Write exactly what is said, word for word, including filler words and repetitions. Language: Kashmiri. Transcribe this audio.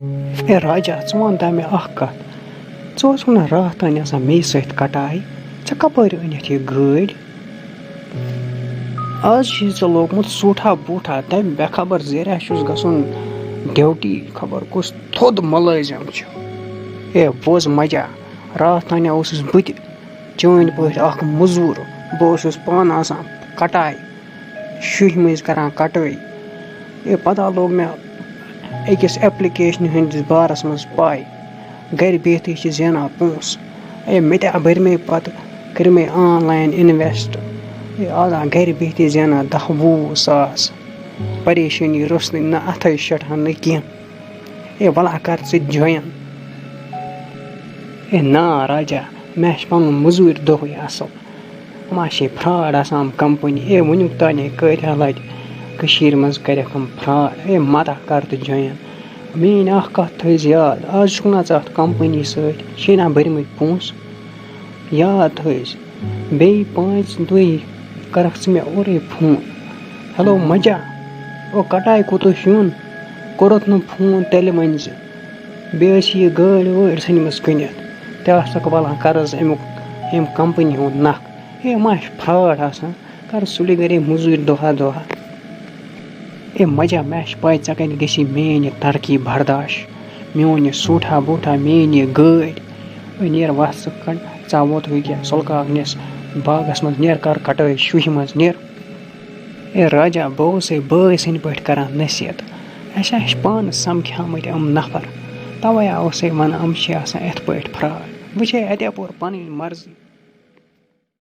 اے راجا، ژٕ وَن تہٕ مےٚ اَکھ کَتھ، ژٕ اوسُکھ نہ راتھ تانۍ آسان مے سۭتۍ کَٹایہِ، ژےٚ کَپٲرۍ أنِتھ یہِ گٲڑۍ؟ آز چھُے ژےٚ لوگمُت سوٗٹھا بوٗٹھا، تَمہِ بے خبر زیرہ چھُس گژھُن ڈیوٹی، خبر کُس تھوٚد مُلٲزِم چھُ۔ اے بوز مَجا، راتھ تانۍ اوسُس بہٕ تہِ چٲنۍ پٲٹھۍ اَکھ مٔزوٗر، بہٕ اوسُس پانہٕ آسان کَٹایہِ، شُہہِ مٔنٛزۍ کَران کَٹٲے۔ اے پَتہ لوٚگ مےٚ أکِس ایپلیکیشنہِ ہٕنٛدِس بارَس منٛز پَے، گَرِ بِہتٕے چھِ زینان پونٛسہٕ۔ اے مےٚ تہِ بٔرۍ مےٚ پَتہٕ، کٔرۍ مےٚ آن لاین اِنویسٹ۔ اے آز آ گَرِ بِہتٕے زینان دَہ وُہ ساس۔ پریشٲنی روٚستُے، نہ اَتھَے شٹہٕ ہن نہٕ کینٛہہ۔ اے وَلہ کَر ژٕ join۔ اے نا راجا، مےٚ چھِ پَنُن مٔزوٗرۍ دۄہٕے اَصٕل۔ یِم ہا چھِ fraud آسان یِم کَمپٔنی۔ اے وٕنیُک تانۍ ہے کۭتیٛاہ لَٹہِ کٔشیٖرِ منٛز کَرٮ۪کھ یِم fraud۔ اے مَتہ کَر تہٕ join۔ میٛٲنۍ اَکھ کَتھ تھٲیزِ یاد، آز چھُکھ نہ ژٕ اَتھ کَمپٔنی سۭتۍ، چھے نہ بٔرمٕتۍ پونٛسہٕ؟ یاد تھٲیزِ۔ بیٚیہِ پانٛژِ دۄہہِ کَرَکھ ژٕ مےٚ اورَے فون۔ ہیلو مَجا، او کَٹایہِ کوٚت اوس یُن؟ کوٚرُتھ نہٕ فون، تیٚلہِ ؤنۍ زِ۔ بیٚیہِ ٲسی یہِ گٲڑۍ وٲڑۍ ژھٕنمٕژ کٕنِتھ۔ تہِ آسَکھ والان قرض اَمیُک، ییٚمہِ کَمپٔنی ہُنٛد نَکھ۔ ہے، یہِ ما چھُ fraud آسان؟ کَر سُلہِ گَرے مٔزوٗرۍ دۄہا دۄہا۔ اے مَجا، مےٚ چھِ پَے ژےٚ کَتہِ گژھی میٛٲنۍ یہِ ترقی برداش، میون یہِ سوٗٹھا بوٗٹھا، میٛٲنۍ یہِ گٲڑۍ۔ اے نیر وَتھ ژٕ کَڑ، ژےٚ ووت وٕنکٮ۪ن سُلہٕ کاکنِس باغَس منٛز، نیر کَر کَٹٲے شُہہِ منٛز، نیر۔ اے راجا، بہٕ اوسَے بٲے سٕنٛدۍ پٲٹھۍ کَران نصیحت۔ اَسہِ آسہِ پانہٕ سَمکھیمٕتۍ یِم نفر، تَوَے اوسَے وَنان یِم چھِ آسان یِتھ پٲٹھۍ fraud۔ وٕچھے اَتے پوٚر پَنٕنۍ مرضی۔